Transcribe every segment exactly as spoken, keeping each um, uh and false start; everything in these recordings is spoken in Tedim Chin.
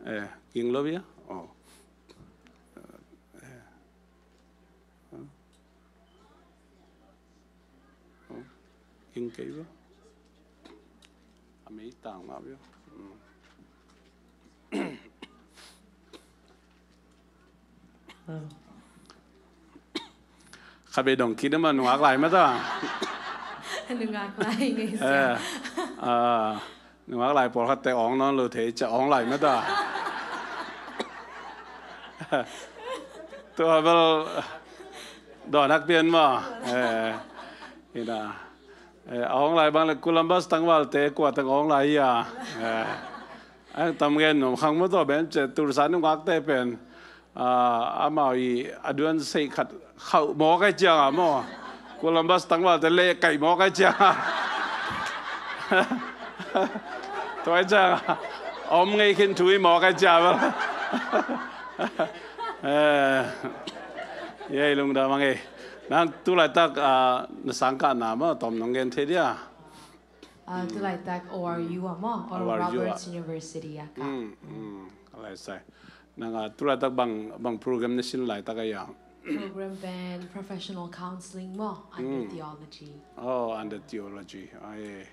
Eh, ging lo bia. Oh. Eh. Oh. Ging kei bia. A mei tang ma bia. Mm. Kha bei dong kit ma nungak lai mata. Nungak lai ngei sia. Eh, ah, nungak lai pawlkhatte awng nawn lo thei cia awng lai mata. Tua bel dawn hak pian ma. Eh, ina. Eh, awng lai bang le Columbus tangvalte kua tang awng lai hi a. Eh, ang tam gen nom khang mata ben ce Tulsa nungakte pen. Ah, amau i a duan sei khat khauh mawk ai ciang a maw. Columbus tangvalte leh kaih mawk ai ciang a. Tua ai ciang a om ngei khin thu i mawk ai ciang a. Eh, yei lungdam a ngei. Nang tulaitak, ah, na sangkahna maw tawm nong gen thei dia. Ah, tulaitak O R U a maw, Oral Roberts University a ka. Mm, mm. Alai sai. Nang a tulaitak bang, bang program na sin laitak a ia. Program pen professional counseling maw, under theology. Oh, under theology. Ai.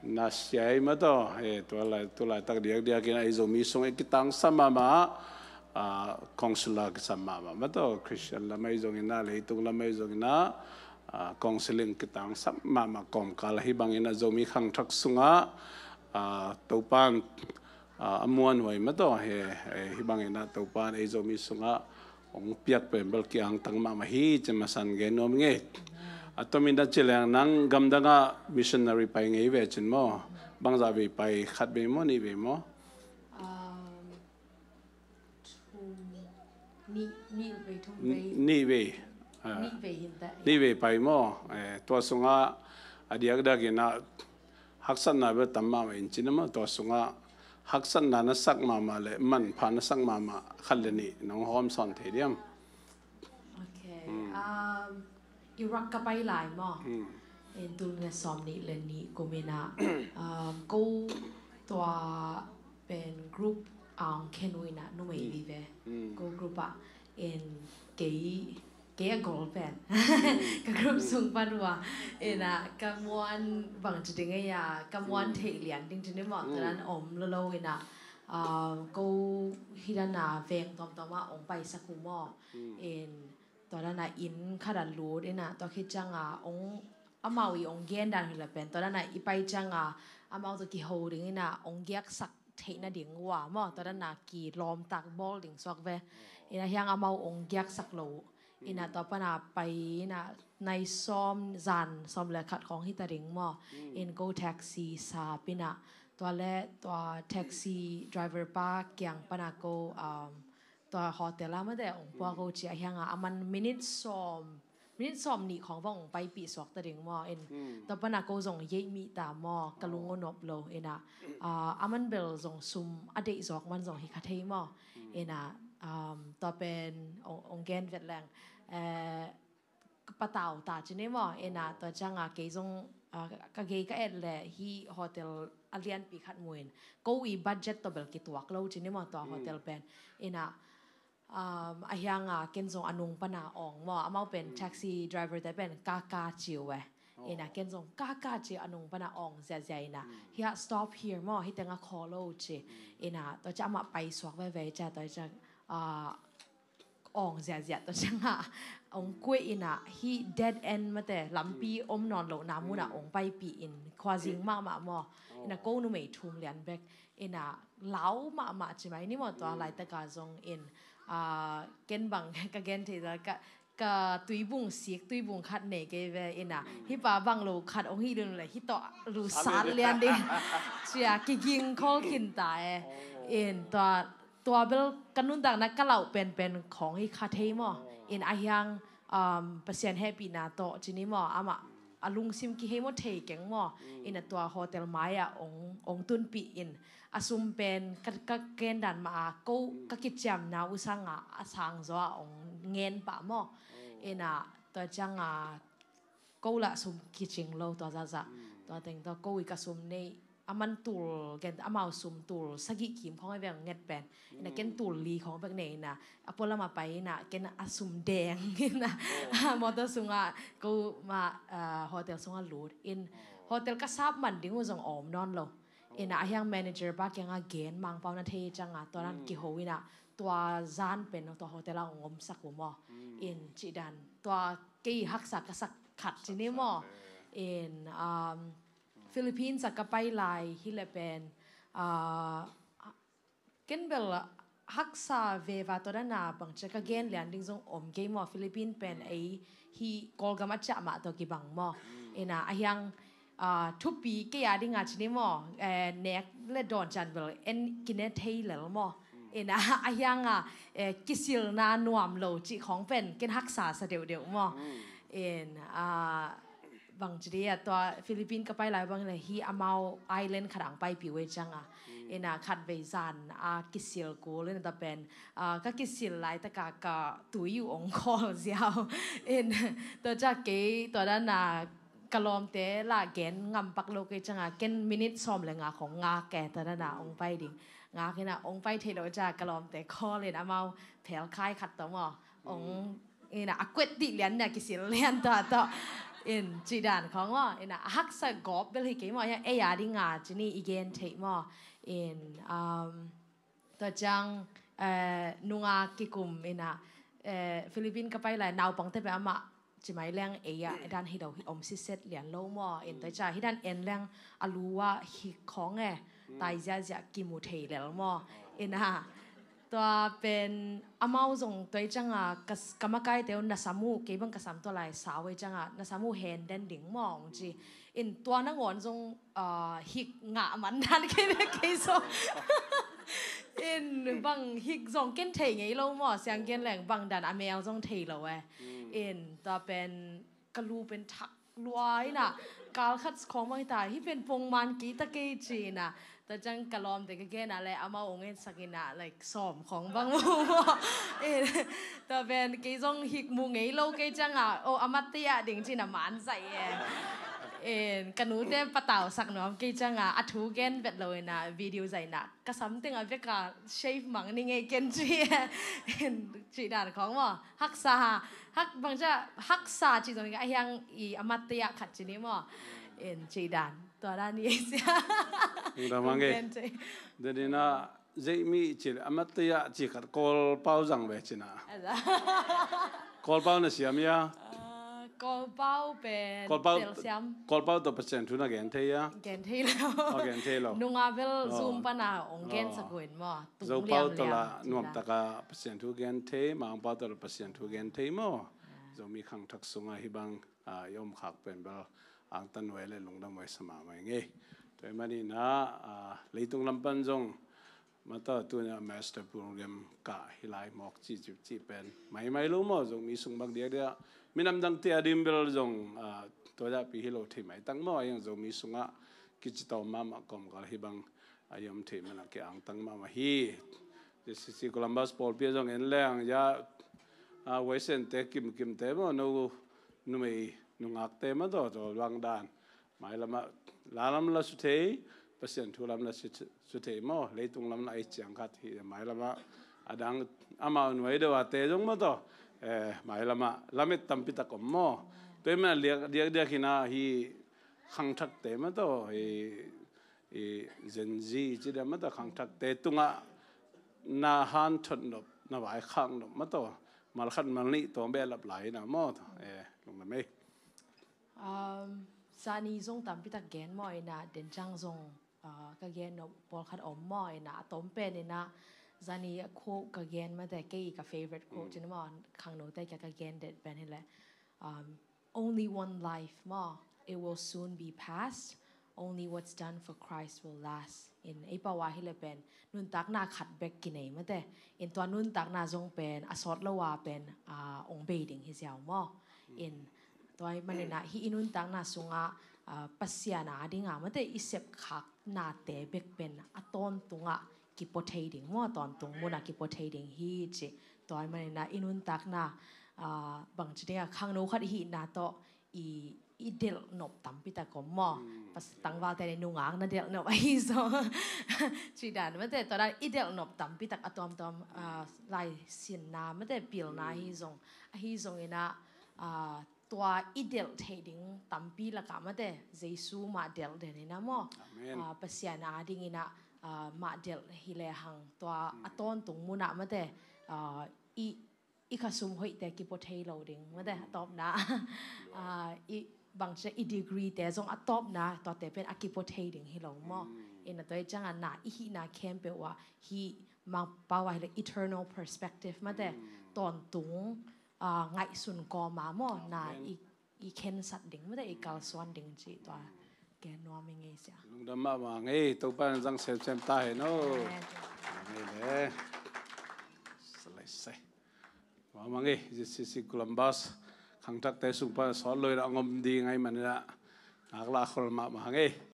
Na siai ma to. Eh, tulai, tulaitak diak diak in ai Zomi sung e kitang sama ma. Ah, counselor kisam mahmah ma to. Christian lam ai zong ina, leitung lam ai zong ina. Ah, counseling kitang sam mahmah kawmkal ahi bangin a Zomi khangthak sungah, ah, Topan, ah, a muanhuai ma to he, eh, hi bangin a Topan ei Zomi sungah hong piak pen bel kiangtang mahmah hi cin masan gen nuam ngei. A tomin a ci leng nang gamdangah missionary pai ngei ve cin maw? Bangzah vei pai, khat vei maw, nih vei maw? Um, Thum, nih, nih vei, thum vei. Nih vei. Ah. Nih vei hin ta. Nih vei pai maw? Eh, tua sungah a diakdiak in a haksatna bel tam mahmah in cin a maw? Tua sungah haksatna na sak mahmah le manpha na sak mahmah khat le nih nong hawm sawn thei diam? Ok. Um, Iraq ka pai lai maw? In tul nih le sawm nih le nih kum in a, um, ko tua pen group a ong khen uh in a numei vive. Ko group ah in kei, kei a gol pen. Ka group sung pan uh a in a ka muan bang ci ding ei a, ka muan theih lian ding ci ni maw, tua dan om lolo in a, um, ko hi dan a veng tuamtuam ah ong paisak uh maw? In tua dan a inn khat ah lut in a, tua khit ciang a ong, amau i ong gen dan hi la pen, tua dan a i pai ciang a amau tawh kiho ding in a ong giaksak theih nading uh a maw, tua dan a kilawmtak bawl ding suak ve. In a hiang amau ong giaksak lo uh. In a tua pan a pai in a nai sawm, zan sawm le khat khawng hi ta ding maw. In ko taxi sap in a, tua le tua taxi driver pa kiang pan a ko, um, tua hotel ah mate ong puak uh ci a hiang a, a man minute sawm, minute sawm nih khawng vang ong paipih suak ta ding maw. In tua pan a ko zong yeih mih ta maw, ka lung uh nop lo. In a, ah, a man bel zong sum a deih zawk man zong hi kha thei maw. In a, um, tua pen ong, ong gen vet leng, eh, ka patau ta ci ni maw. In a tua ciang a kei zong, ah, ka gei ka et le hi hotel a lianpi khat mu in, ko i budget tawh bel kituak lo ci ni maw tua hotel pen. In a, um, a hiang a ken zong a nung pan a awng maw, amau pen taxi driver te pen ka ka ci uh e. In a ken zong ka ka ci a nung pan a awng ziahziah in a, hi a stop here maw, hi teng a khawl lo ci. In a tua ciang amah pai suak veve ci a, tua ciang, ah, awng ziahziah tua ciang a ong kuih in a, hi dead end mate, lampi om nawn lohna mun a ong paipih in, khuazing mahmah maw. In a ko numei thum lian bek in a lau mahmah ci mai ni maw, tua laitak a zong in, ah, ken bang ka gen thei za ka, ka tuibung sik, tuibung khat nei kei ve in a, hi pa bang lo khat ong hi lun le hi tawh lu sat lian ding ci a kiging khol khin ta e. In tua tua bel ka nuntakna ka lauh penpen khawng hi kha thei maw. In a hiang, um, Pasian hehpihna tawh ci ni maw, amah a lungsim kihei maw, thei keng maw. In a tua hotel mai ah ong, ong tunpih in a sum pen ka, ka gen dan mah a ko ka kiciamna uh sang a, a sang zaw a ong ngen pah maw. In a tua ciang a ko lah sum kicing lo tua zahzah. Tua teng tua ko i ka sum neih a man tul gen, amau sum tul sagih kim khawng a veng nget pen. Ina ken tul li khawng vek nei ina, a pualam a pai ina ken a sum deng ina, a motor sungah ko ma, ah, hotel sungah lut in, hotel ka sap man ding uh zong om nawn lo. Ina a hiang manager pa kiangah gen, Mangpau na thei ciangah tua dan kiho ina, tua zan pen tua hotel ah ong omsak uh maw. In cih dan tua kei haksa ka sak khat ci ni maw. In, um, Philippines ah ka pai lai hi le pen, ah, ken bel haksa veva tua dana bangcia ka gen lian ding zong om kei maw. Philippines pen ei hi Kawlgam a ciah mah tua kibang maw. Ina a hiang, ah, thupi kei a dinga ci ni maw, eh, nek le dawn cian bel en kine thei lel maw. Ina a hianga, eh, kisilna nuam lo cih khawng pen ken haksa sa deuhdeuh maw. In, ah, bang ci dia tua Philippines ka pai lai bang le hi amau island khat ang pai piu e cianga. Ina khat vei zan a kisil kul ina ta pen, ah, ka kisil lai taka ka tui uh ong khawl ziau. In tua ca kei tua dana ka lawmte la gen ngam pak lo kei cianga ken minute sawm le nga khong ngak e tua dana ong pai ding. Ngak ina ong pai thei lo ca ka lawmte call in amau phelkhai khat tawh maw. Ong ina a kuet dih lian nia kisil lian tua tawh. In cih dan khawng maw. Ina a haksa gawp bel hi kei maw. Hiang ei a dinga ci ni i gen theih maw. In, um, tua ciang, eh, nunga kikum ina, eh, Philippines ka pai lai naupangte pen amah ci mai leng ei ah dan hi lo hi om siset lian lo maw. In tua ca hi dan en leng a lu ah hik khawng e tai ziahziah kimu thei lel maw. Ina tua pen amau zong tua i cianga ka, ka makaite uh na sam uh kei bang ka sam tua lai sau i cianga na sam uh hen den ding maw ong ci. In tua nangawn zong, ah, hik ngah man dan kei le kei zong. In bang hik zong ken thei ngei lo maw, siang gen leng bang dan a mel zong thei lo e. In tua pen ka lu pen thak lua ina kal khat khawng bang hi ta, hi pen pongman kei ta kei ci ina. Tua ciang ka lawmte ka gen a le amau ong en sak ina, like, sawm khawng bang mu maw. In tua pen kei zong hik mu ngei lo kei cianga, oh, a mat te ah ding ci ina man zaih e. In ka nute patau sak nuam kei cianga a thu gen vet lo ina video zaih ina ka sam tengah veka shave mang ni ngei ken ci e. In cih dan khawng maw. Haksa ha, hak bangcia haksa ci zong a hiang i a mat te ah khat ci ni maw. In cih dan tua dan i sia. Dah mang e. Ken ci. Dah ni na Zeimi ci le a mat te ah ci khat Kawlpau zang ve ci na. Kawlpau na siam ia. Ah, Kawlpau pen Kawlpau, tel siam. Kawlpau tawh Pasian thu na gen thei ia. Gen thei lo. Oh, gen thei lo. Nunga bel Zoom pana ong gen sak uh in maw. Zopau tawh la nuam taka Pasian thu gen thei, Mangpau tawh la Pasian thu gen thei maw. Zomi khangthak sungah hi bang, ah, i om khak pen bel angtan uh e le lungdam uh e sa mahmah ing e. Tua i manina, ah, leitung lam pan zong mata tunia master program ka hi lai mawk ci ci ci pen maimai lo maw, Zomi sung bang diakdiak minam dang tia dim bel zong, ah, tua dahpi hi lo thei mai tang maw, a iang Zomi sungah kici tawm mahmah kawmkal hi bang a i om thei mana ki angtang mahmah hi. J C C Columbus pawlpi a zong en leng ya, ah, Western te kimkimte maw, no numei nungakte maw, tawh tawh luang dan. Mailamah la lam la su thei, Pasian thu lam la su, su thei maw, leitung lam la ei ciang khat hi mailamah. A dang amau nuai deuh a te zong maw tawh, eh, mailamah lamet tampi tak om maw. Tua i mana diak, diak, diak hina hi khangthakte maw tawh, hi, hi Gen Z ci dia maw tawh khangthakte tungah na hanthot nop, na vaikhak nop maw tawh. Malkhat malnih tawh behlap lai hina maw tawh. Eh, lungdam ei. Um, zani zong tampi tak gen maw ina, den ciang zong, ah, ka gen nop pawlkhat om maw ina, a tom pen ina, zani a quote ka gen mate, kei ka favorite quote cin maw, khangnote kia ka gen det pen hi le, um, only one life maw, it will soon be past, only what's done for Christ will last. In ei pau a hi le pen nuntakna khat bek kinei mate. In tua nuntakna zong pen a sawt lo a pen, ah, ong bei ding hi ziau maw. In tua i manina hi i nuntakna sungah, ah, Pasian a dinga mate i sepkhak nate bek pen a tawntungah kipua thei ding maw, tawntung munah kipua thei ding hi ci. Tua i manina i nuntakna, ah, bangci dinga khangno khat i hihna tawh i i delh nop tampi tak om maw. Tangvalte nih nungak na delh nop ahi zong, ci dan mate, tua dan i delh nop tampi tak a tuamtuam, ah, laisinna mate, pilna ahi zong, ahi zong inah, ah, tua i delh theih ding tampi lakah mate, Jesu mah delh den inah maw. Ah, Pasian a ding inah, ah, mah delh hi lehang tua a tawntung munah mate, ah, i i khasum hoihte kipua thei lo ding mate, a tawpna. Ah, i bangci i degree te zong a tawpna, tuate pen a kipua thei ding hi lo maw. Inah tua i ciangah na i hihna khempeuh ah hih Mangpau ah hi le eternal perspective mate, tawntung, ah, ngaihsun kawma maw, na i, i khensat ding mate, i kalsuan ding ci tua gen nuam i ngei sia. Lungdam mahmah ngei, Topa in zang semsem ta hen aw. Amen. Amen le. Salai sai. Mahmah ngei, J C C Columbus khangthakte sung pan sawt lo inah a ngom ding ahih manin ah ngaklah khol mahmah ngei.